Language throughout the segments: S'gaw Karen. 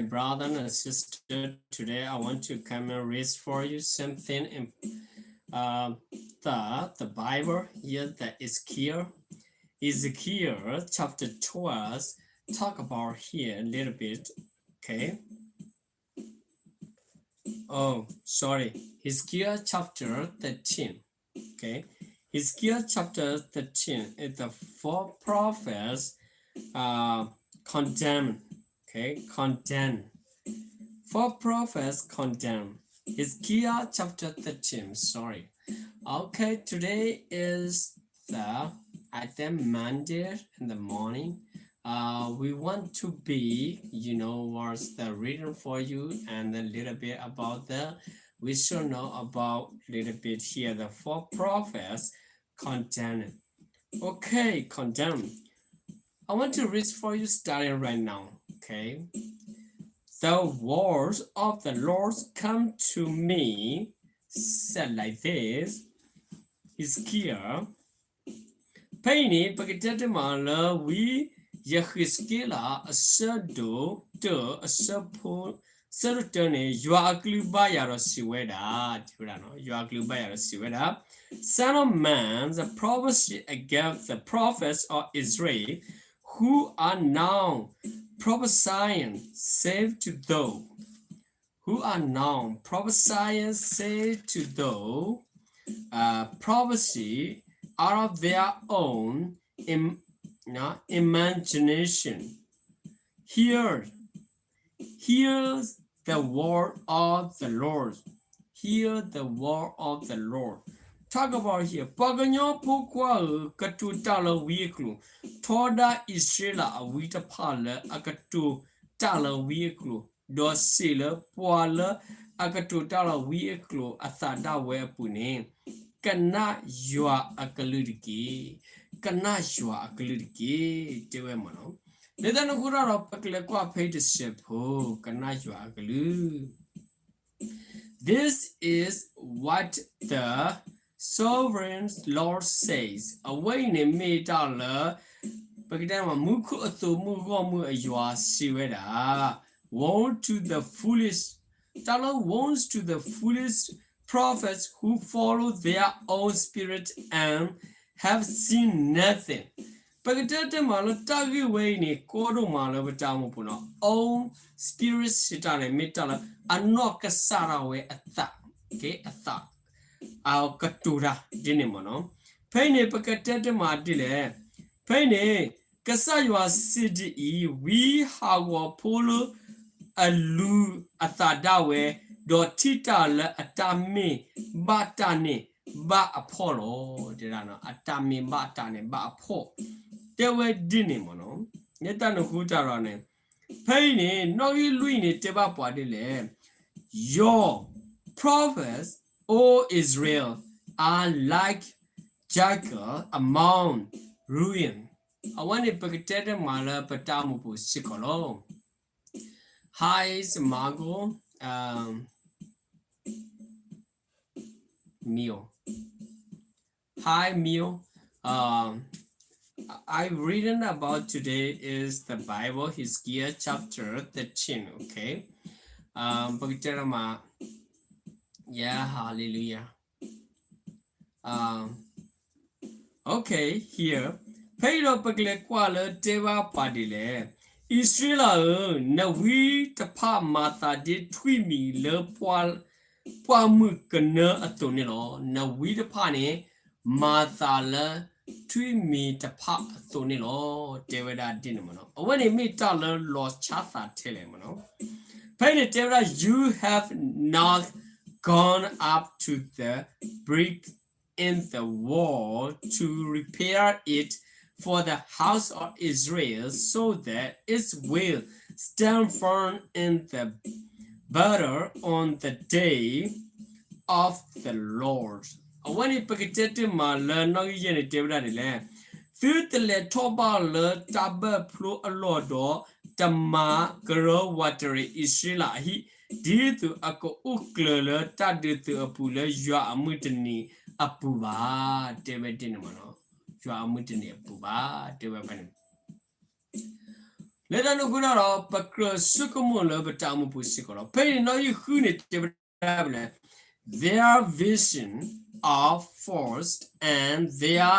brother and sister, today I want to come and read for you something in uh, the, the Bible here, the Ezekiel. Ezekiel chapter twelve, talk about here a little bit, okay? Oh, sorry. Ezekiel chapter thirteen. Okay. Ezekiel chapter thirteen is the four prophets uh, condemn. Okay, condemn. Four prophets condemn. Ezekiel chapter thirteen, sorry. Okay, today is the, I think, Monday in the morning. Uh, we want to be, you know, what's the reading for you and a little bit about the, we should know about little bit here, the four prophets condemn. Okay, condemn. I want to read for you starting right now, okay? The words of the Lord come to me, said like this, Ezekiel, ဖဲအံၤန့ၣ် ပကတဲတမးလၢဝံယဃ့းစက့လး အဆၢဒိၣ်တၢ အဆၢဖိ ဆၢဒိၣ်တၢန့ၣ် ယွၤအကလုၢ်ဘၣ်ယၤဒီးစံးဝဲဒၣ်, တဲဝဲဒၣ်, ယွၤအကလုၢ်ဘၣ်ယၤဒီးစံးဝဲဒၣ်, Son of man, the prophecy against the prophets of Israel, who are now prophesying, say to those, who are now prophesying, say to those, uh, prophecy out of their own im, imagination. Hear, hear the word of the Lord. Hear the word of the Lord. Talk about here. ပှၤကညီဖိခွါဧၢ, ကတိၤတၢ်လၢဝံအကျိာ်, ထီဒါအံၣ်စရ့လးအဝံတဖၣ်လၢအကတိၤတၢ်လၢဝံအကျိာ်, ဒီးစံးလၢပှၤလၢအကတိၤတၢ်လၢဝံအကျိာ်အသးဒၣ်ဝဲအပူၤန့ၣ်, ကနၣ်ယွၤအကလုၢ်တက့ၢ်. ကနၣ်ယွၤအကလုၢ်တက့ၢ်, တဲဝဲမ့ၢ်နီၤ. လၢတၢ်န့ၣ်အဃိဒီး ပကလဲၤကွၢ်ဖဲအံၤတစဲးဖိ, ကနၣ်ယွၤအကလုၢ် This is what the sovereign Lord says. အဝဲအံၤန့ၣ်မ့ၢ်တၢ်လၢ ပကတဲမး မူခိၣ်အသိးမုၢ်ဂီၢ်မုၢ်အယွၤစံးဝဲဒၣ်, Woe to the foolish, တၢ်လၢ Woe to the foolish prophets who follow their own spirit and have seen nothing. ပကတဲတမးလၢတၢ်ဂ့ၢ်ဝဲအံၤန့ၣ် ကီဒိၣ်မးလၢပတၢ်အိၣ်မူပူၤနီၤ. Own spirit စံးတၢ်န့ၣ် မ့ၢ်တၢ်လၢအနီၢ်ကစၢ်ဒၣ်ဝဲအသး, အသး, အကတိၤတၢ်ဒ်န့ၣ်မ့ၢ်နီၤ. ဖဲအံၤန့ၣ် ပကတဲတမးဒ်လဲၣ်. ဖဲအံၤန့ၣ် ကစၢ်ယွၤစံးဒ်အံၤ, ဝံဟးဂီၤဖိလၢအလူၤအသးဒၣ်ဝဲ, ဒီးထံၣ်တၢ်လၢအတၢ်မ့ၢ်ဘၣ်တၢ်န့ၣ်ဘၣ်အဖှီၣ်လီၤ. တဲဒၣ်နီၤ, အတၢ်မ့ၢ်ဘၣ်တၢ်န့ၣ်ဘၣ်အဖှီၣ်, တဲဝဲဒ်န့ၣ်မ့ၢ်နီၤ. လၢတၢ်န့ၣ်အဃိတၢ်ဒီးန့ၣ် ဖဲအံၤန့ၣ် နီၣ်ဂံၢ်လွံၢ်အံၤန့ၣ် တဲဘၣ်ပှၤဒ်လဲၣ်. Your prophets, O Israel, are like jackal among ruin. အဝဲန့ၣ် ပကတဲတမးလၢပတၢ်အိၣ်မူပူၤစ့ၢ်ကီးလီၤ. Hi, Samago. Um, Mio. Hi, Mio. Um, I reading about today is the Bible, Ezekiel chapter thirteen, okay? Um, ပကတဲတမး, yeah, hallelujah. Um, okay, here. ဖဲအံၤဒီးပကလဲၤကွၢ်လၢတဲဘၣ်ပှၤဒ်လဲၣ်. အံၣ်စရ့လးဧၢ, နဝံတဖၣ်မၤသးဒ်ထွံၣ်မံၤလၢ ပှၢ်မုၢ်ကနၢအသိးန့ၣ်လီၤ. နဝံတဖၣ်န့ၣ် မၤသးလၢထွံၣ်မံၤတဖၣ်အသိးန့ၣ်လီၤ. တဲဝဲဒၣ်ဒ်န့ၣ်မ့ၢ်နီၤ. အဝဲန့ၣ်မ့ၢ်တၢ်လၢလီၤဆီသးထဲလဲၣ်မ့ၢ်နီၤ. ဖဲအံၤန့ၣ်တဲဝဲဒၣ် You have not gone up to the brick in the wall to repair it for the house of Israel, so that it will stand firm in the battle on the day of the Lord. အဝဲန့ၣ်ပကတဲတမးလၢနီၣ်ဂံၢ်ယဲၢ်န့ၣ်တဲဝဲဒၣ်ဒ်လဲၣ်. သုတလဲၤထီၣ်ဘၣ်လၢတၢ်ဘၢၣ်ဖျိအလီၢ်ဒီး တမၤကရၢဝးတရံးအံၣ်စရ့လးအဟံၣ်, ဒ်သိးအကအိၣ်ကျၢၤလၢတၢ်ဒုးသုးအပူၤလၢယွၤအမုၢ်တနံၤအပူၤဘၣ်, တဲဝဲဒ်န့ၣ်မ့ၢ်နီၤ. ယွၤအမုၢ်တနံၤအပူၤဘၣ်, တဲဝဲဖဲန့ၣ် လၢတၢ်န့ၣ်အဃိဒီး ပကြၢးဆိကမိၣ်လၢပတၢ်အိၣ်မူပူၤစ့ၢ်ကီးလီၤ. ဖဲအံၤန့ၣ် နီၣ်ဂံၢ်ဃုန့ၣ် တဲဝဲဒၣ်ဖဲလဲၣ်, Their vision are false and their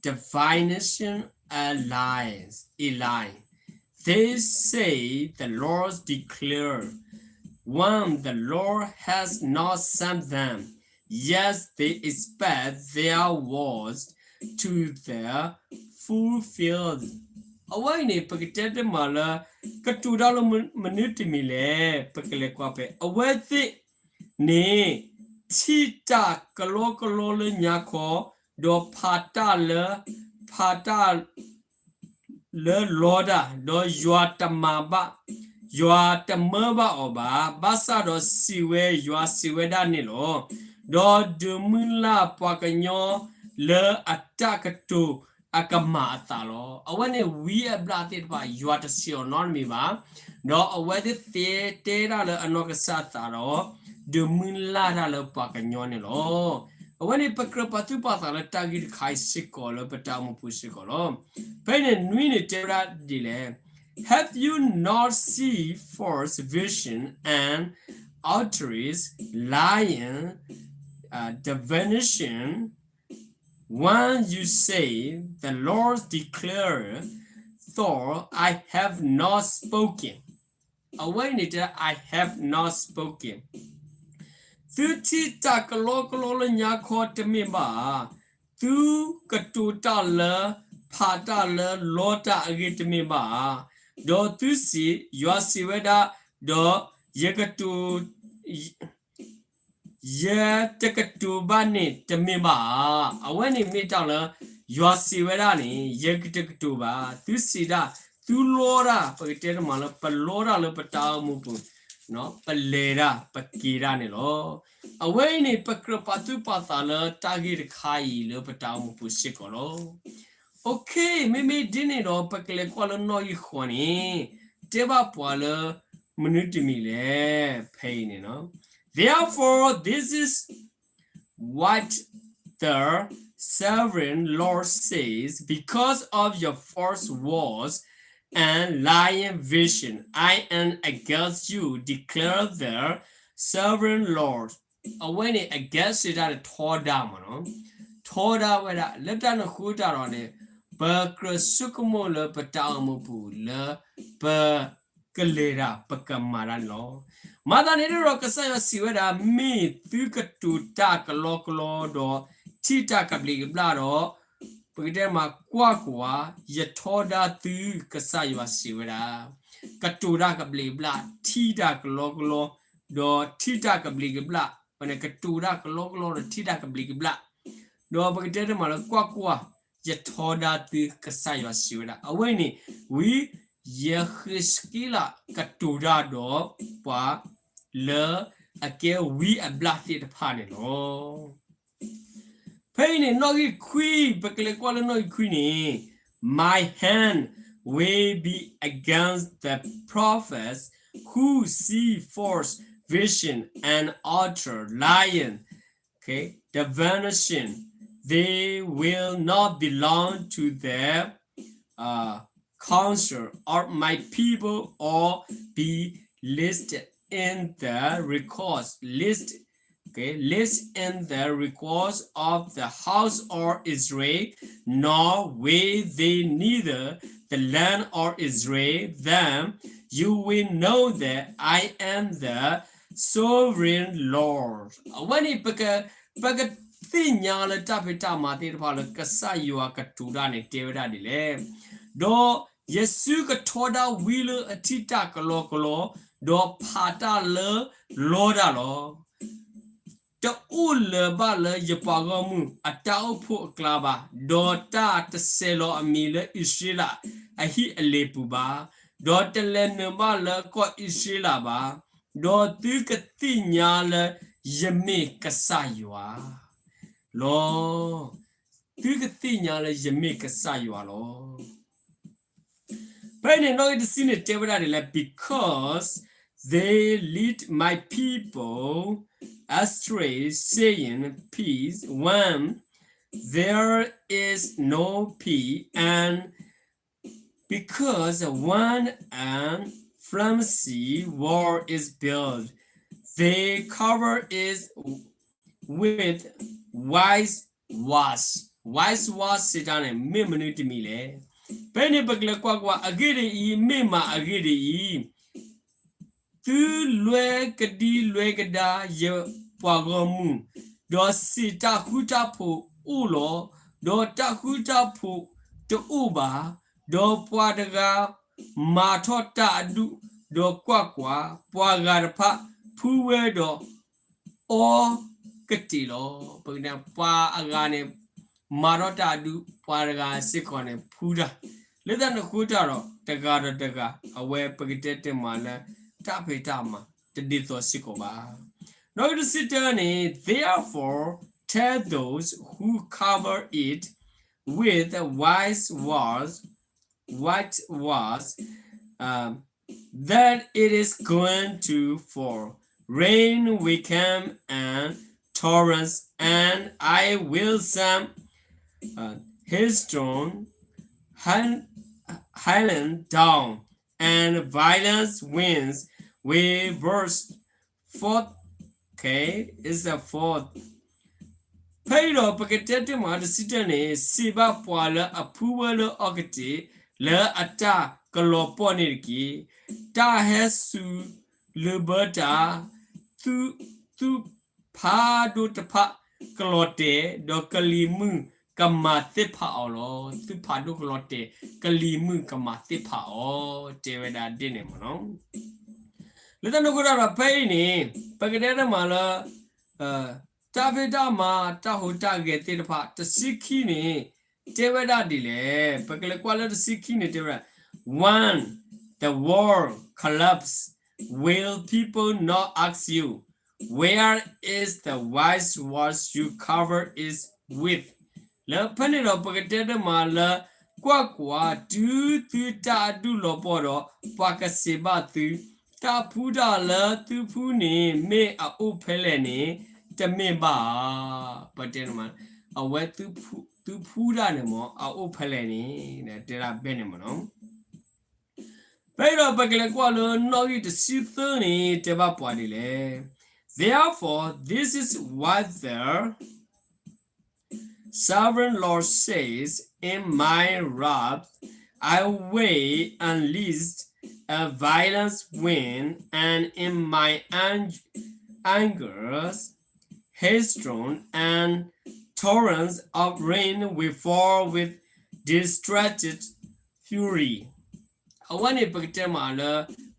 divination a lie, a lie. They say the Lord declared, when the Lord has not sent them. Yes, they expect their words to the fulfilled. အဝဲအံၤန့ၣ် ပကတဲတမံၤလၢ ကတိၤတၢ်လၢမနုၤတမံၤလဲၣ်, ပကလဲၤကွၢ်ဖဲ အဝဲသ့ၣ်န့ၣ် ထံၣ်တၢ်ကလီကလီလၢညါခီ, ဒီးဖးတၢ်လၢ, ဖးတၢ် လၢလီတၢ်, ဒီးယွၤတမၤဘၣ်, ယွၤတမၢဘၣ်အီၤဘၣ်. ဘၣ်ဆၣ်ဒီးစံးဝဲ, ယွၤစံးဝဲဒၣ်န့ၣ်လီၤ. ဒီးဒုးမုၢ်လၢ်ပှၤကညီလၢအတၢ်ကတိၤအကမၣ်အသးလီၤ. အဝဲန့ၣ်ဝံအဘျၣ်သ့ၣ်တဖၣ် ယွၤတစံးအီၤနီတမံၤဘၣ်. ဒီးအဝဲသ့ၣ်တဲတၢ်လၢအနီၢ်ကစၢ်သးဒီး ဒုးမုၢ်လၢ်တၢ်လၢပှၤကညီန့ၣ်လီၤ. အဝဲန့ၣ် ပကြၢးပာ်သူၣ်ပာ်သးလၢတၢ်ဂ့ၢ်တခါအံၤစ့ၢ်ကီးလၢပတၢ်အိၣ်မူပူၤစ့ၢ်ကီးလီၤ. ဖဲအံၤန့ၣ် နွံန့ၣ်တဲဝဲဒၣ်ဒ်လဲၣ်, Have you not seen false vision and altars, lying, uh, divination, when you say, The Lord declared, though I have not spoken. အဝဲအံၤန့ၣ်တဲ I have not spoken. သုထံၣ်တၢ်ကလီကလီလၢညါခီတမ့ၢ်ဘၣ်ဧါ, သုကတိၤတၢ်လၢ ဖးတၢ်လၢလီတၢ်အဂ့ၢ်တမ့ၢ်ဘၣ်ဧါ, ဒီးသုစံး, ယွၤစံးဝဲဒၣ်, ဒီးယကတိၤ ယတကတိၤဘၣ်န့ၣ်တမ့ၢ်ဘၣ်ဧါ. အဝဲန့ၣ်မ့ၢ်တၢ်လၢ ယွၤစံးဝဲဒၣ်န့ၣ် ယကတကတိၤဘၣ်. သုစံးဒၣ်, သုလီတၢ်, ပကတဲတမံၤလၢ ပလီတၢ်လၢပတၢ်အိၣ်မူပူၤ, ပလဲၤတၢ်, ပက့ၤတၢ်န့ၣ်လီၤ. အဝဲအံၤန့ၣ် ပကြၢးပာ်သူၣ်ပာ်သးလၢတၢ်ဂ့ၢ်တခါအံၤလၢပတၢ်အိၣ်မူပူၤစ့ၢ်ကီးလီၤ. Okay, မ့မ့ၢ်ဒ်န့ၣ်ဒီး ပကလဲၤကွၢ်လၢနီၣ်ဂံၢ်ဃိးန့ၣ်, တဲဘၣ်ပှၤလၢ မနုၤတမံၤလဲၣ်, ဖဲအံၤန့ၣ် Therefore, this is what the sovereign Lord says, because of your false words and lying vision, I am against you, declare the sovereign Lord. အဝဲန့ၣ် against တၢ်န့ၣ် ထီဒါမ့ၢ်နီၤ, ထီဒါဝဲဒၣ် လၢတၢ်န့ၣ်အဃိတၢ်ဒီးန့ၣ်, ပကြၢးဆိကမိၣ်လၢပတၢ်အိၣ်မူပူၤလၢ ပ ကလဲၤတၢ် ပကမၤတၢ်န့ၣ်လီၤ. မၤသးန့ၣ်ဒီး ကစၢ်ယွၤစံးဝဲဒၣ်, မ့ၢ်သုကတိၤတၢ်ကလီကလီဒီး ထံၣ်တၢ်ကဘျံးကဘျၣ်ဒီး, ပကတဲမး ကွၢ်ကွၢ်, ယထီဒါသု ကစၢ်ယွၤစံးဝဲဒၣ်, ကတိၤတၢ်ကဘျံးကဘျၣ်, ထံၣ်တၢ်ကလီကလီ, ဒီးထံၣ်တၢ်ကဘျံးကဘျၣ်, ကတိၤတၢ်ကလီကလီဒီးထံၣ်တၢ်ကဘျံးကဘျၣ်, ဒီးပကတဲတမးလၢ ကွၢ်ကွၢ်, ယထီဒါသု ကစၢ်ယွၤစံးဝဲဒၣ်. အဝဲအံၤန့ၣ် ဝံယဃ့းစက့လးကတိၤတၢ်ဒီးပှၤ လၢအကဲဝံအဘျၣ်သ့ၣ်တဖၣ်န့ၣ်လီၤ. ဖဲအံၤန့ၣ် နီၣ်ဂံၢ်ခွံ, ပကလဲၤကွၢ်လၢနီၣ်ဂံၢ်ခွံန့ၣ်, My hand will be against the prophets who see false vision and utter lying, okay, divination. They will not belong to the, uh, council of my people or be listed in the records, list, okay, list in the records of the house of Israel, nor will they neither the land of Israel. Then you will know that I am the sovereign Lord. အဝဲန့ၣ် ပက, ပကသ့ၣ်ညါလၢတၢ်ဖံးတၢ်မၤသ့ၣ်တဖၣ်လၢ ကစၢ်ယွၤကတိၤတၢ်န့ၣ် တဲဝဲဒၣ်ဒ်လဲၣ်, ဒီးယစုကထီဒါဝံလၢအထံၣ်တၢ်ကလီကလီ, ဒီးဖးတၢ်လၢလီတၢ်လီၤ. တအိၣ်လၢၤဘၣ်လၢယပှၤဂီၢ်မုၢ်အတၢ်အိၣ်ဖှိၣ်အကျါဘၣ်, ဒီးတၢ်တဆဲးလီၤအမံၤလၢအံၣ်စရ့လးအဟံၣ်အလ့ၤပူၤဘၣ်, ဒီးတလဲၤနုာ်ဘၣ်လၢကီၢ်အံၣ်စရ့လးဘၣ်, ဒီးသုကသ့ၣ်ညါလၢယမ့ၢ်ကစၢ်ယွၤလီၤ. သုကသ့ၣ်ညါလၢယမ့ၢ်ကစၢ်ယွၤလီၤ. ဖဲအံၤန့ၣ် နီၣ်ဂံၢ်တဆံန့ၣ် တဲဝဲဒၣ်ဒ်လဲၣ်, because they lead my people astray, saying, Peace, when there is no peace, and because when a flimsy wall is built, they cover it with whitewash. Whitewash စံးတၢ်န့ၣ် မ့ၢ်မနုၤတမံၤလဲၣ်. ဖဲန့ၣ်ပကလဲၤကွၢ်ကွၢ် အဂ့ၢ်ဒ်အံၤ, မ့ၢ်မးအဂ့ၢ်ဒ်အံၤ, သုလွဲကဒံလွဲကဒါယပှၤဂီၢ်မုၢ်, ဒီးစံးတၢ်ဃူတၢ်ဖိးအိၣ်လီၤ, ဒီးတၢ်ဃူတၢ်ဖိးတအိၣ်ဘၣ်, ဒီးပှၤတဂၤမၤထီၣ်တၢ်အဒူၣ်, ဒီးကွၢ်ကွၢ်, ပှၤဂၤတဖၣ်ဖှူဝဲဒီး အီကတ့ာ်လီၤ. ပကတဲ ပှၤအဂၤန့ၣ် မၤထီၣ်တၢ်အဒူၣ်, ပှၤတဂၤစ့ၢ်ကီးန့ၣ် ဖှူတၢ်, လၢတၢ်န့ၣ်အဃိတၢ်ဒီး တဂၤဒီးတဂၤ အဝဲပကတဲတမးလၢ တၢ်ဖံးတၢ်မၤတဒ်သိးစ့ၢ်ကီးဘၣ်. ဒီးတဆံတၢန့ၣ် therefore tell those who cover it with white wash, white wash, um, that it is going to fall. Rain will come and torrents, and I will send uh, hailstorm, hail, hailing down, and violent winds will burst forth. Okay, it's a forth. ဖဲအံၤဒီးပကတဲတမးတဆံတၢန့ၣ် စံးဘၣ်ပှၤလၢအဖှူဝဲလၢအီကတ့ာ် လၢအတၢ်ကလီၤပှီၢ်န့ၣ်တက့ၢ်. တၢ်ဟဲစူၤလၢၤဘၢတၢ်, သူ, သူဖးဒိၣ်တဖၣ်ကလီၤတဲာ်, ဒီးကလံၤမုၢ်ကမၤသ့ၣ်ဖးအီၤလီၤ. သူဖးဒိၣ်ကလီၤတဲာ်, ကလံၤမုၢ်ကမၤသ့ၣ်ဖးအီၤ, တဲဝဲဒၣ်ဒ်န့ၣ်မ့ၢ်နီၤ. လၢတၢ်န့ၣ်အဃိတၢ်ဒီးဖဲအံၤန့ၣ် ပကတဲတမးလၢ တၢ်ဖံးတၢ်မၤ တၢ်ဟူးတၢ်ဂဲၤသ့ၣ်တဖၣ် တဆံခံန့ၣ် တဲဝဲဒၣ်ဒ်လဲၣ်. ပကလဲၤကွၢ်လၢတဆံခံန့ၣ် တဲဝဲဒၣ်, When the wall collapse, will people not ask you, where is the white wash you cover it with? လၢဖဲန့ၣ်ဒီးပကတဲတမးလၢ ကွၢ်ကွၢ်, တုၤသုတၢ်အဒူၣ်လီၤပှီၢ်ဒီး ပှၤကစံးဘၣ်သု, တၢ်ဖှူတၢ်လၢသုဖှူန့ၣ် မ့ၢ်အအိၣ်ဖဲလဲၣ်န့ၣ် တမ့ၢ်ဘၣ်ဧါ. ပတဲတမး, အဝဲသုဖှူတၢ်န့ၣ်မ့ၢ် အအိၣ်ဖဲလဲၣ်န့ၣ် တဲဒၣ်ဖဲန့ၣ်မ့ၢ်နီၤ. ဖဲအံၤဒီးပကလဲၤကွၢ်လၢနီၣ်ဂံၢ်တဆံသၢန့ၣ် တဲဘၣ်ပှၤဒ်လဲၣ်. Therefore, this is what the sovereign Lord says, in my wrath, I will unleash a violent wind, and in my ang-, anger, hailstones and torrents of rain will fall with distracted fury. အဝဲန့ၣ်ပကတဲမးလၢ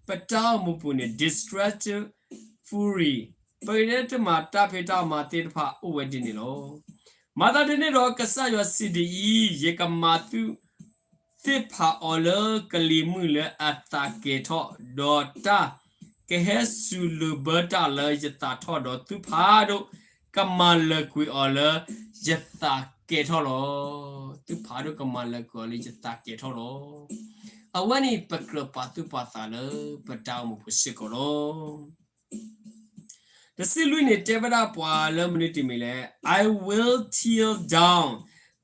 ပတၢ်အိၣ်မူပူၤန့ၣ် distracted fury, ပကတဲတမးတၢ်ဖံးတၢ်မၤသ့ၣ်တဖၣ်အိၣ်ဝဲဒ်န့ၣ်လီၤ. မၤသးဒ်န့ၣ်ဒီး ကစၢ်ယွၤစံးဒ်အံၤ, ယကမၤသု သ့ၣ်ဖးအီၤလၢကလံၤမုၢ်လၢအသးကဲၤထီၣ်, ဒီးတၢ်ကဟဲစူၤလၢၤဘၢတၢ်လၢယသးထီၣ်ဒီး သုဖးဒိၣ်ကမၤလၢၤကွံာ်အီၤလၢယသးကဲၤထီၣ်လီၤ. သုဖးဒိၣ်ကမၤလၢၤကွံာ်အီၤလၢယသးကဲၤထီၣ်လီၤ. အဝဲန့ၣ်ပကြၢးပာ်သူၣ်ပာ်သးလၢပတၢ်အိၣ်မူပူၤစ့ၢ်ကီးလီၤ. တဆံလွံၢ်န့ၣ် တဲဝဲဒၣ်ပှၤလၢမနုၤတမံၤလဲၣ်. I will tear down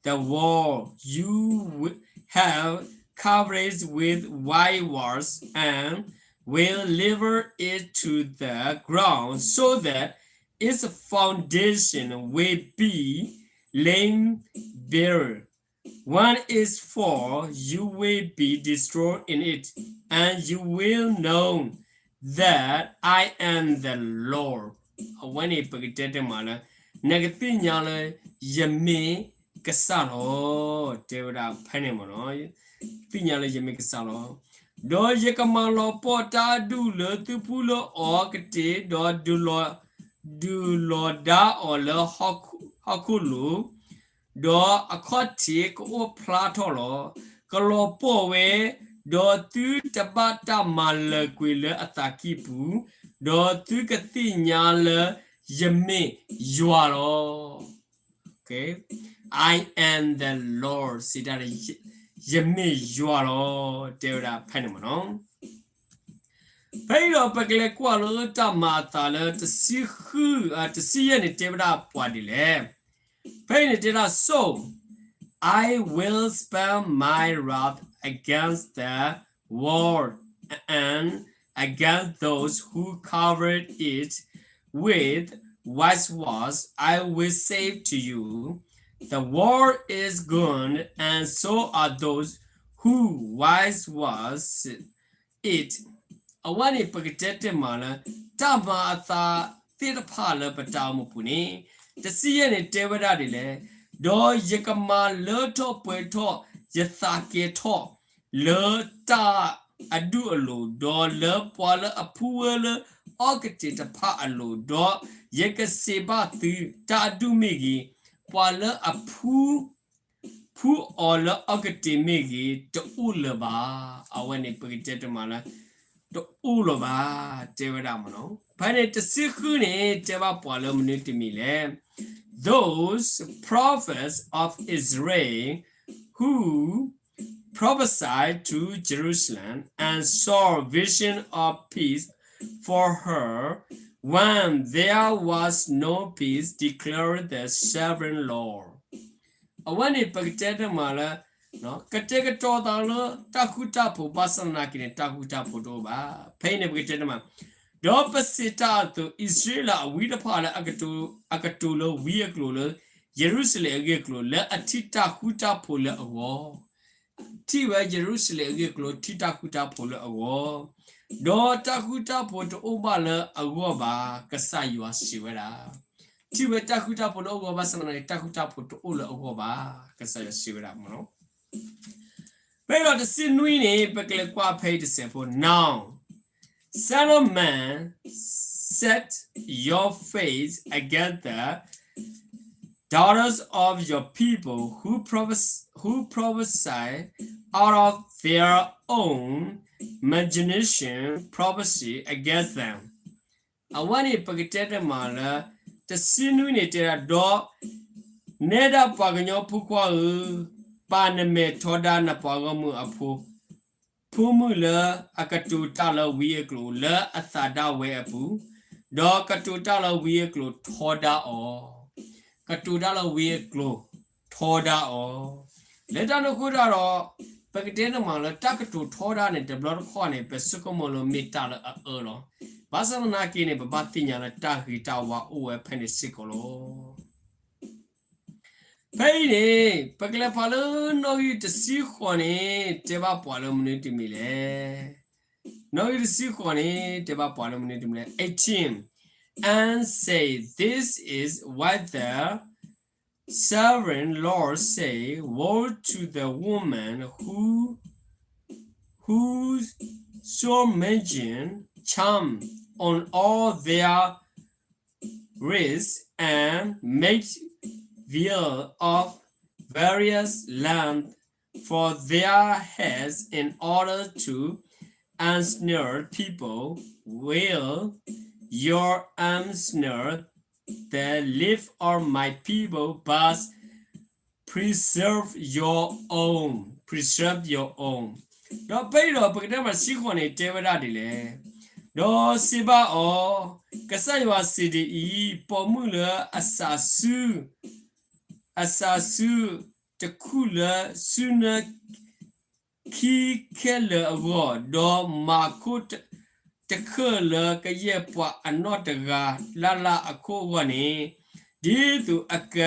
the wall you wi-, have covered with white walls and will level it to the ground so that its foundation will be laid bare. When it's fall, you will be destroyed in it, and you will know that I am the Lord. အဝဲန့ၣ်ပကတဲတမးလၢ နကသ့ၣ်ညါလၢ ယမ့ၢ်ကစၢ်လီၤ. တဲဝဲဒၣ်ဖဲန့ၣ်မ့ၢ်နီၤ, သ့ၣ်ညါလၢယမ့ၢ်ကစၢ်လီၤ. ဒီးယကမၤလီၤပှီၢ်တၢ်အဒူၣ်လၢသုဖှူလၢအီၤကတ့ၢ်, ဒီးဒုးလီၤ, ဒုးလီၤဒါအီၤလၢဟီၣ်ခိၣ်လိၤ, ဒီးအခီၣ်ထံးကအိၣ်ဖျါထီၣ်လီၤ. ကလီၤပှီၢ်ဝဲ, ဒီးသုတဘၣ်တၢ်မၤလၢၤကွံာ်လၢအသးကံၢ်ပူၤ, ဒီးသုကသ့ၣ်ညါလၢယမ့ၢ်ယွၤလီၤ. Okay, I am the Lord စံးတၢ်န့ၣ်, ယမ့ၢ်ယွၤလီၤ. တဲဝဲဒၣ်ဖဲန့ၣ်မ့ၢ်နီၤ. ဖဲအံၤဒီးပကလဲၤကွၢ်လၢတၢ်မၤအသးလၢတဆံဃု, တဆံယဲၢ်န့ၣ် တဲဝဲဒၣ်ပှၤဒ်လဲၣ်. ဖဲအံၤန့ၣ်တဲဒၣ်, So I will spare my wrath against the world and against those who covered it with whitewashed. I will say to you, the world is gone, and so are those who whitewash it. အဝဲန့ၣ် ပကတဲတ့ၢ်မးလၢ တၢ်မၤအသးသ့ၣ်တဖၣ်လၢပတၢ်အိၣ်မူပူၤန့ၣ် တဆံယဲၢ်န့ၣ်တဲဝဲဒၣ်ဒ်လဲၣ်, ဒီးယကမၤလၢထီၣ်ပှဲၤထီၣ်ယသးကဲၤထီၣ် လၢတၢ်အဒူၣ်အလိၤ, ဒီးလၢပှၤလၢအဖှူဝဲလၢအီကတ့ၢ်တဖၣ်အလိၤ, ဒီးယကစံးဘၣ်သု, တၢ်အဒူၣ်မ့ၢ်ဂ့ၤ, ပှၤလၢအဖှူ ဖှူအီၤလၢအီကတ့ၢ်မ့ၢ်ဂ့ၤ, တအိၣ်လၢၤဘၣ်. အဝဲန့ၣ်ပကတဲတ့ၢ်မးလၢ တအိၣ်လၢၤဘၣ် တဲဝဲဒၣ်မးနီၤ. ဖဲန့ၣ်တဆံဃုန့ၣ် တဲဘၣ်ပှၤလၢမနုၤတမံၤလဲၣ်. Those prophets of Israel who prophesied to Jerusalem and saw vision of peace for her when there was no peace, declared the sovereign Lord. အဝဲန့ၣ်ပကတဲတ့ၢ်မးလၢ ကတဲာ်ကတီၤသးလၢတၢ်ဃူတၢ်ဖိး ဘၣ်ဆၣ်သနာ်က့န့ၣ် တၢ်ဃူတၢ်ဖိးတအိၣ်ဘၣ်. ဖဲအံၤန့ၣ်ပကတဲတ့ၢ်မး, ဒီးပစံးတၢ်အသိး အံၣ်စရ့လးအဝံတဖၣ်လၢ အကတိၤလၢဝံအကျိၤလၢ ယရူၤၡလ့ၣ်အဂ့ၢ်အကျိၤ လၢအထံၣ်တၢ်ဃူတၢ်ဖိးလၢအဂီၢ်, ထံၣ်ဝဲယရူၤၡလ့ၣ်အဂ့ၢ်အကျိၤ ထံၣ်တၢ်ဃူတၢ်ဖိးလၢအဂီၢ်, ဒီးတၢ်ဃူတၢ်ဖိးတအိၣ်ဘၣ်လၢအဂီၢ်ဘၣ်, ကစၢ်ယွၤစံးဝဲဒၣ်. ထံၣ်ဝဲတၢ်ဃူတၢ်ဖိးလၢအဂီၢ်ဘၣ်ဆၣ်သနာ်က့ တၢ်ဃူတၢ်ဖိးတအိၣ်လၢအဂီၢ်ဘၣ်, ကစၢ်ယွၤစံးဝဲဒၣ်မးနီၤ. ဖဲဒီးတဆံနွံန့ၣ် ပကလဲၤကွၢ်ဖဲအံၤတစဲးဖိ, Now, Son of man, set your face against the daughters of your people who prophes-, who prophesy out of their own imagination prophecy against them. အဝဲန့ၣ်ပကတဲတ့ၢ်မးလၢ တဆံနွံန့ၣ်တဲဒၣ်, ဒီး နဲဒၣ်ပှၤကညီဖိခွါဧၢ, ပာ်နမဲာ်ထီဒါနပှၤဂီၢ်မုၢ်အဖိ, ဖိမုၣ်လၢအကတိၤတၢ်လၢဝံအကျိၤ လၢအသးဒၣ်ဝဲအပူၤ, ဒီးကတိၤတၢ်လၢဝံအကျိၤထီဒါအီၤ, ကတိၤတၢ်လၢဝံအကျိၤထီဒါအီၤ. လၢတၢ်န့ၣ်အဃိတၢ်ဒီး ပကတဲတ့ၢ်မးလၢတၢ်ကတိၤထီဒါန့ၣ် တဘျီတခီၣ်န့ၣ် ပဆိကမိၣ်လၢမ့ၢ်တၢ်လၢအအၢလီၤ. ဘၣ်ဆၣ်သနာ်က့န့ၣ် ပဘၣ်သ့ၣ်ညါလၢတၢ်ဂ့ၤတၢ်ဝါအိၣ်ဝဲဖဲန့ၣ်စ့ၢ်ကီးလီၤ. ဖဲအံၤန့ၣ် ပကလဲၤဖးလၢနီၣ်ဂံၢ်တဆံဃိးန့ၣ် တဲဘၣ်ပှၤလၢမနုၤတမံၤလဲၣ်. နီၣ်ဂံၢ်တဆံဃိးန့ၣ် တဲဘၣ်ပှၤလၢမနုၤတမံၤလဲၣ်. Eighteen, and say, this is what the sovereign Lord say, woe to the woman who, who sew magic charm on all their wrists and make veil of various length for their heads in order to ensnare people. Will you ensnare the life of my people, but preserve your own, preserve your own. ဒီးဖဲအံၤဒီး ပကတဲမးတဆံဃိးန့ၣ် တဲဝဲဒၣ်ဒ်လဲၣ်. ဒီးစံးဘၣ်အီၤ, ကစၢ်ယွၤစံးဒ်အံၤ, ပိာ်မုၣ်လၢအစးဆူ အစးဆူတခူၣ်လၢဆူနၢခံခဲလၢာ်အဂီၢ်, ဒီးမၤခိၣ်တခၢၣ်လၢကယဲၢ်ပှၤအနီၢ်တဂၤလၢ်လၢ်အခိၣ်အဂီၢ်န့ၣ်, ဒ်သိးအက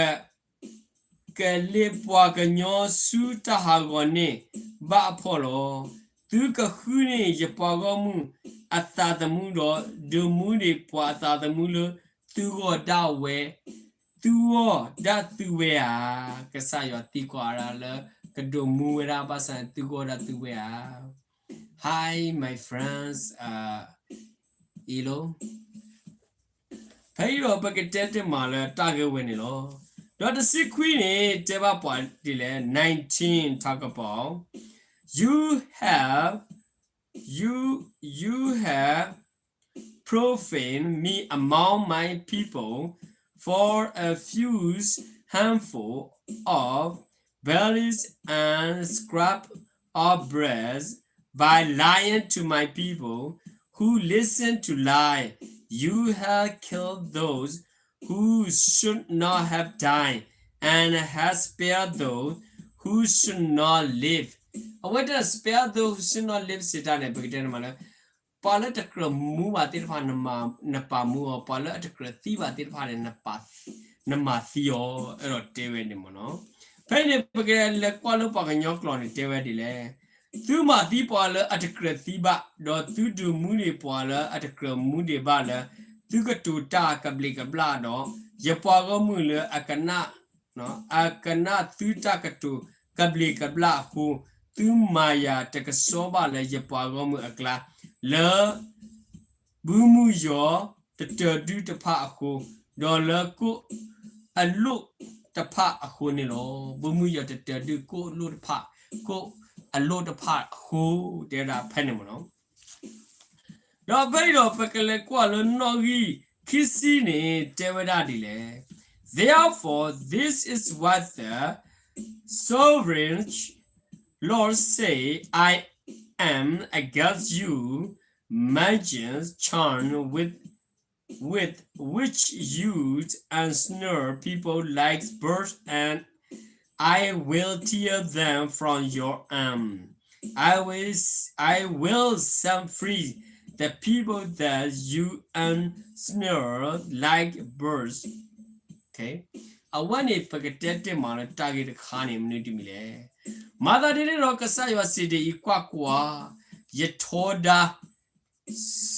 ကလ့ပှၤကညီဆူတၢ်ဟးဂီၤန့ၣ်ဘၣ်အဖှီၣ်လီၤ. သုကဃုန့ၢ်ယပှၤဂီၢ်မုၢ်အသးသမူဒီး ဒုးမူန့ၢ်ပှၤအသးသမူလၢသုဂီၢ်ဒၣ်ဝဲ, သုဂီၢ်ဒၣ်သုဝဲဧါ. ကစၢ်ယွၤသံကွၢ်ဒၣ်လၢ ကဒုးမူဝဲဒၣ်ဘၣ်ဆၣ်န့ၣ် သုဂီၢ်ဒၣ်သုဝဲဧါ. Hi, my friends, uh, hello. ဖဲအံၤဒီးပကတဲတ့ၢ်မးလၢတၢ်ဂ့ၢ်ဝဲန့ၣ်လီၤ. ဒီးတဆံခွံန့ၣ် တဲဘၣ်ပှၤဒ်လဲၣ်, nineteen, talk about, you have, you, you have profaned me among my people for a few handful of barley and scrap of bread, by lying to my people who listen to lie. You have killed those who should not have died, and have spared those who should not live. အဝဲတ spare those who should not live စံးတၢ်န့ၣ် ပကတဲန့ၣ်မးလၢ ပှၤလၢတကြၢးမူဘၣ်သ့ၣ်တဖၣ် နပာ်မူအီၤ, ပှၤလၢအတကြၢးသံဘၣ်သ့ၣ်တဖၣ်န့ၣ် နမၤသံအီၤ, အဲၣ်ဒိးတဲဝဲန့ၣ်မးနီၤ. ဖဲအံၤန့ၣ် ပကလဲၤကွၢ်လၢပှၤကညီကျိာ်န့ၣ် တဲဝဲဒ်လဲၣ်. သုမၤသံပှၤလၢအတကြၢးသံဘၣ်, ဒီးသုဒုးမူဒံးပှၤလၢအတကြၢးမူဒံးဘၣ်လၢ သုကတိၤတၢ်ကဘျံးကဘျၣ်ဒီး ယပှၤဂီၢ်မုၢ်လၢအကနၣ် အကနၣ်သုတၢ်ကတိၤကဘျံးကဘျၣ်အဃိ, သုမၤယၤတကစီဘၣ်လၢယပှၤဂီၢ်မုၢ်အကျါ, လၢ ဘုမုၢ်ယီၤတတၢၤဒုတဖၣ်အဃိ, ဒီးလၢကိၣ်အလိၣ်တဖၣ်အဃိန့ၣ်လီၤ. ဘုမုၢ်ယီၤတတၢၤဒုကိၣ်အလိၣ်တဖၣ်, ကိၣ်အလိၣ်တဖၣ်အဃိ, တဲဝဲဒၣ်ဖဲန့ၣ်မးနီၤ. ဒီးဖဲအံၤဒီး ပကလဲၤကွၢ်လၢနီၣ်ဂံၢ်ခံဆံန့ၣ် တဲဝဲဒၣ်ဒ်လဲၣ်. Therefore, this is what the sovereign Lord say, I am against you, malice charm with with which you ensnare people like birds, and I will tear them from your arm. I will, I will set free the people that you ensnare like birds. Okay. အဝဲန့ၣ် ပကတဲတ့ၢ်မးလၢတၢ်ဂ့ၢ်တခါန့ၣ် မနုၤတမံၤလဲၣ်. မၤသးဒ်န့ၣ်ဒီး ကစၢ်ယွၤစံးဒ်အံၤ, ကွၢ်ကွၢ်, ယထီဒါ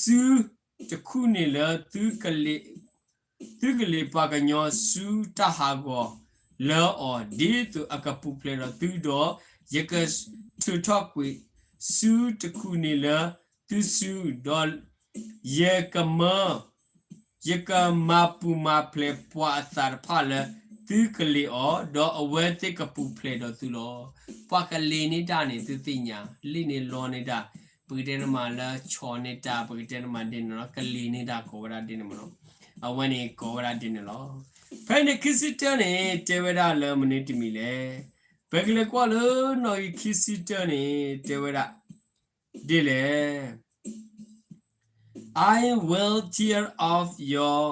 စုတခူၣ်န့ၣ်လၢ သုကလ့ၣ်ပှၤကညီဆူတၢ်ဟးဂီၤလၢအီၤ, ဒ်သိးအကပူၤဖျဲးဒီးသုဒီး, ယကထုးထီၣ်ကွံာ်စုတခူၣ်န့ၣ်လၢသုစု, ဒီးယကမၢ ယကမၤပူၤမၤဖျဲးပှၤအသးတဖၣ်လၢသုကလ့ၣ်အီၤ, ဒီးအဝဲသ့ၣ်ကပူၤဖျဲးဒီးသုလီၤ. ပှၤကလ့ၣ်န့ၢ်တၢ်န့ၣ် သုသ့ၣ်ညါ, လ့ၣ်န့ၢ်လီန့ၢ်တၢ်, ပကတဲန့ၣ်မးလၢဆီၣ်န့ၢ်တၢ်, ပကတဲန့ၣ်မးဒ်န့ၣ်လီၤ, ကလ့ၣ်န့ၢ်တၢ်ကိးဝဲဒၣ်ဒ်န့ၣ်မးနီၤ. အဝဲန့ၣ်ကိးဝဲဒၣ်ဒ်န့ၣ်လီၤ. ဖဲန့ၣ်ခံဆံတၢန့ၣ် တဲဝဲဒၣ်လၢမနုၤတမံၤလဲၣ်. ပကလဲၤကွၢ်လၢနီၣ်ဂံၢ်ခံဆံတၢန့ၣ် တဲဝဲဒၣ်ဒ်လဲၣ်. I will tear off your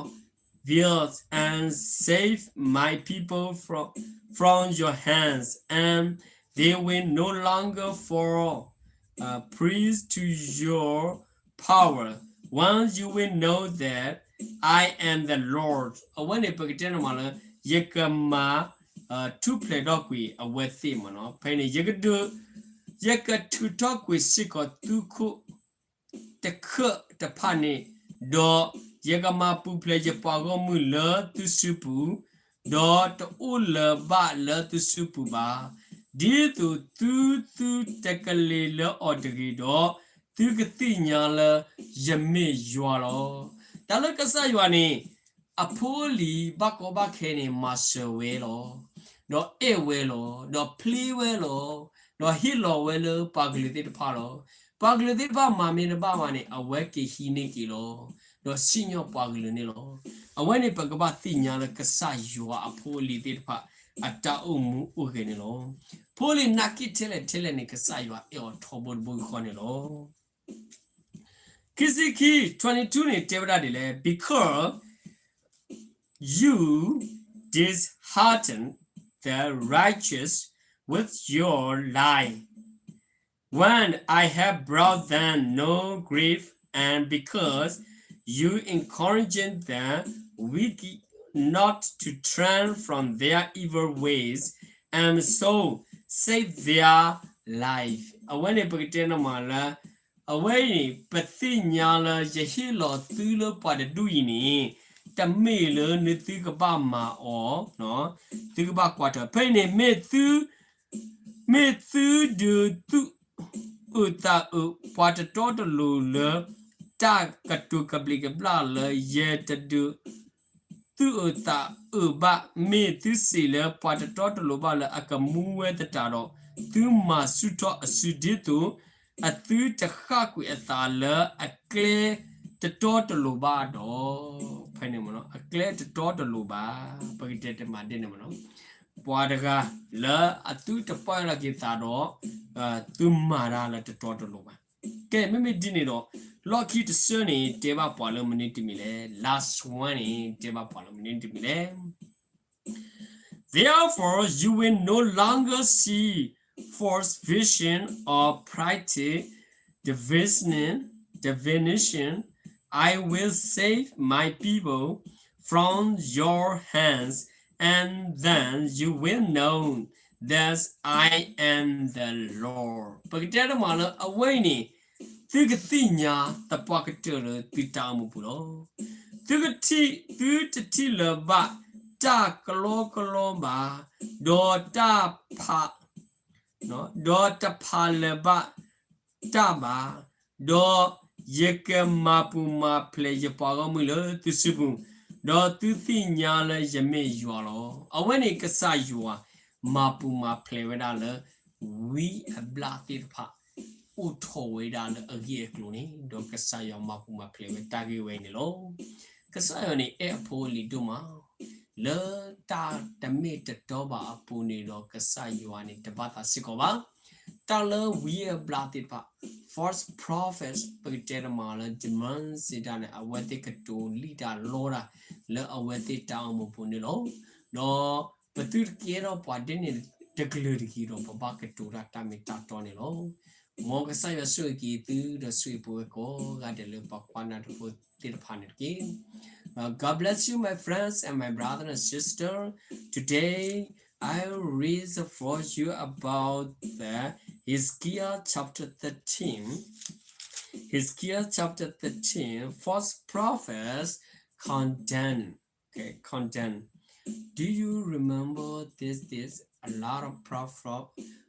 veils and save my people from, from your hands, and they will no longer fall uh, prey to your power. Once you will know that I am the Lord. အဝဲန့ၣ် ပကတဲန့ၣ်မးလၢ ယကမၤ ထူၣ်ဖျဲးထီၣ်ကွံာ်အဝဲသ့ၣ်မးနီၤ. ဖဲန့ၣ် ယကဒုး ယကထုးထီၣ်ကွံာ်စ့ၢ်ကီးသုခိၣ် တခၢၣ်တဖၣ်န့ၣ်, ဒီးယကမၤပူၤဖျဲးယပှၤဂီၢ်မုၢ်လၢသုစုပူၤ, ဒီးတအိၣ်လၢၤဘၣ်လၢသုစုပူၤဘၣ်, ဒ်သိးသု သုတကလ့ၣ်လၢအီၤတဂ့ၤဒီး, သုကသ့ၣ်ညါလၢယမ့ၢ်ယွၤလီၤ. တၢ်လၢကစၢ်ယွၤန့ၣ် အဖိအလံၤဘၣ်ကီဘၣ်ခဲန့ၣ် မၤစၢၤဝဲလီၤ, ဒီးအဲၣ်ဝဲလီၤ, ဒီးဖျ့ဝဲလီၤ, ဒီးဟ့ၣ်လီၤဝဲလၢပှၤကလုာ်သ့ၣ်တဖၣ်လီၤ. ပှၤကလုာ်သ့ၣ်တဖၣ်မၤမ့ၢ်တဘၣ်ဘၣ်န့ၣ် အဝဲက့ၤဟံးန့ၢ်က့ၤလီၤ, ဒီးစံၣ်ညီၣ်ပှၤကလုာ်န့ၣ်လီၤ. အဝဲန့ၣ် ပကဘၣ်သ့ၣ်ညါလၢကစၢ်ယွၤအဖိအလံၤသ့ၣ်တဖၣ် အတၢ်အိၣ်မူအိၣ်ဂဲၤန့ၣ်လီၤ. ဖိလံၤနာ်က့ထဲလဲၣ်ထဲလဲၣ်န့ၣ် ကစၢ်ယွၤအဲၣ်အီၤထီဘိတဘိယူၢ်ဃီန့ၣ်လီၤ. ခံဆံခံ twenty-two န့ၣ် တဲဝဲဒၣ်ဒ်လဲၣ်, because you dishearten the righteous with your lie, when I have brought them no grief, and because you encourage the wicked not to turn from their evil ways, and so save their life. အဝဲန့ၣ် ပကတဲန့ၣ်မးလၢ အဝဲအံၤ ပသ့ၣ်ညါလၢယဟ့ၣ်လီၤသုလၢပှၤတဒူၣ်အံၤန့ၣ် တမ့ၢ်လၢနသုကဘၣ်မၤအီၤ, သုကဘၣ်ကွၢ်ထွဲ, ဖဲအံၤန့ၣ် မ့ၢ်သု မ့ၢ်သုဒုးသူၣ်အုးသးအုးပှၤတတီတလိၤလၢ တၢ်ကတိၤကဘျံးကဘျၣ်လၢယတဒုး သူၣ်အုးသးအုးဘၣ်, မ့ၢ်သုစံးလၢပှၤတတီတလိၤဘၣ်လၢအကမူဝဲသတးဒီး, သုမၤဆူၣ်ထီၣ်အစုဒ်သိး အသုတဃၣ်ကွံာ်အသးလၢအကျဲတတီတလိၤဘၣ်ဒီး, ဖဲန့ၣ်မ့ၢ်နီၤ အကျဲတတီတလိၤဘၣ်, ပကတဲတမးဒ်န့ၣ်မ့ၢ်နီၤ, ပှၤတဂၤလၢအသုတပီၢ်ယၢ်လီၤက့ၤသးဒီး, သုမၤတၢ်လၢတတီတလိၤဘၣ်. ကဲ မ့မ့ၢ်ဒ်န့ၣ်ဒီး လီၢ်ခံတဆၢန့ၣ် တဲဘၣ်ပှၤလၢမနုၤတမံၤလဲၣ်, last one န့ၣ် တဲဘၣ်ပှၤလၢမနုၤတမံၤလဲၣ်. Therefore you will no longer see false vision or practice divination, divination, I will save my people from your hands, and then you will know that I am the Lord. ပကတဲတမးလၢအဝဲအံၤန့ၣ် သုကသ့ၣ်ညါသပှၢ်ကတၢၢ်လၢသုတၢ်အိၣ်မူပူၤလီၤ. သုကထံၣ်, သုတထံၣ်လၢၤဘၣ်တၢ်ကလီကလီဘၣ်, ဒီးတၢ်ဖး, ဒီးတဖးလၢၤဘၣ်တၢ်ဘၣ်, ဒီးယကမၤပူၤမၤဖျဲးယပှၤဂီၢ်မုၢ်လၢသုစုပူၤ, ဒီးသုသ့ၣ်ညါလၢယမ့ၢ်ယွၤလီၤ. အဝဲန့ၣ်ကစၢ်ယွၤမၤပူၤမၤဖျဲးဝဲဒၣ်လၢ ဝံအဘျၣ်သ့ၣ်တဖၣ် အိၣ်ထီၣ်ဝဲဒၣ်လၢအဂ့ၢ်အကျိၤန့ၣ်, ဒီးကစၢ်ယွၤမၤပူၤမၤဖျဲးဝဲတၢ်ဂ့ၢ်ဝဲအံၤန့ၣ်လီၤ. ကစၢ်ယွၤန့ၣ်အဲၣ်အဖိအလံၤဒိၣ်မး, လၢတၢ်တမ့ၢ်တတီဘၣ်အပူၤန့ၣ်ဒီး ကစၢ်ယွၤန့ၣ်တဘၣ်သးစ့ၢ်ကီးဘၣ်. တၢ်လၢဝံအဘျၣ်သ့ၣ်တဖၣ် false prophets ပကတဲတမးလၢ demon စံးတၢ်န့ၣ် အဝဲသ့ၣ်ကတိၤလံာ်တၢ်လီတၢ် လၢအဝဲသ့ၣ်တၢ်အိၣ်မူပူၤန့ၣ်လီၤ. ဒီးပသုတကဲထီၣ်ပှၤဒ်န့ၣ်တကလုာ်တဂ့ၤဒီး ပဘၣ်ကတိၤတၢ်တၢ်မ့ၢ်တၢ်တီန့ၣ်လီၤ. မ်ကစၢ်ယွၤဆိၣ်ဂ့ၤက့ၤသုဒီးဆိၣ်ဂ့ၤပဝဲကိးဂၤဒဲးလၢပှၤကွၢ်နၢ်တဖိသ့ၣ်တဖၣ်န့ၣ်တက့ၢ်. Uh, God bless you, my friends and my brother and sister. Today, I read for you about the Ezekiel chapter thirteen. Ezekiel chapter thirteen, false prophets condemn. Okay, condemn. Do you remember this? There's a lot of prophet,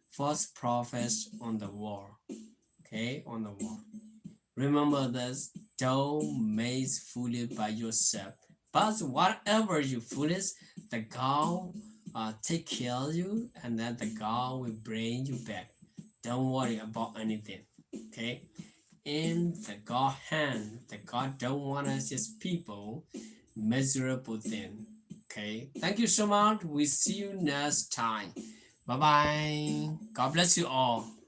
false prophets on the wall. Okay, on the wall. Remember this, don't make foolish by yourself. But whatever you foolish, the God uh, take care of you, and then the God will bring you back. Don't worry about anything. Okay? In the God hand, the God don't want us his people miserable thing. Okay? Thank you so much. We see you next time. Bye bye. God bless you all.